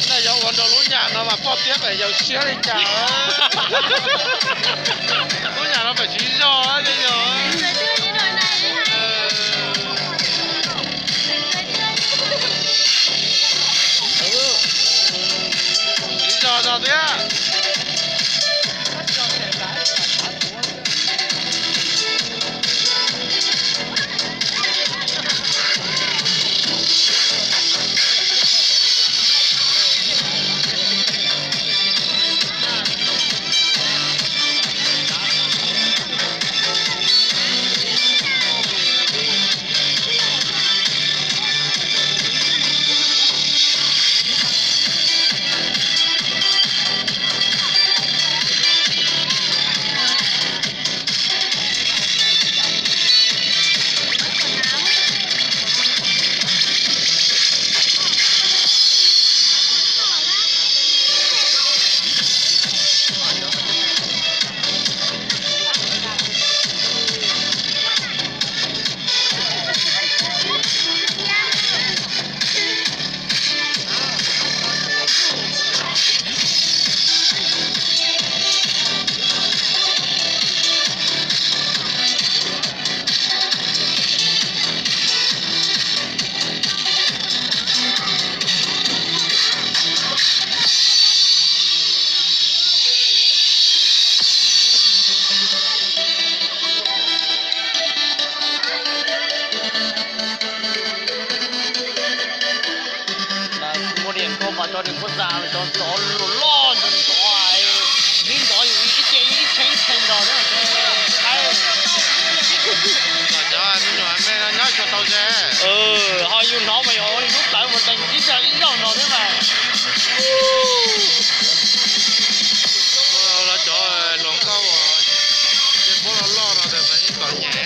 Nej yuav ua nrog lub nyam no mas poj tiab pem yawg siab li cas? Lub nyam no pem siv zog tej yog. Siv zog zog thiab. Muaj diam nkauj mas cov niam nkauj zas cov tsov loj loj ntawd tsov, neb ntov yus ib ce ib tshee ib tshee nrog thiab. Cov me nyuam me no nyob tsis tau ze. Ho yus hnov mas yog lub plawv mus ntees ib zaug ib zaug nrog thiab mas. Los cov hluas nkauj uas puab loj loj no tas mas yeej txom nyem.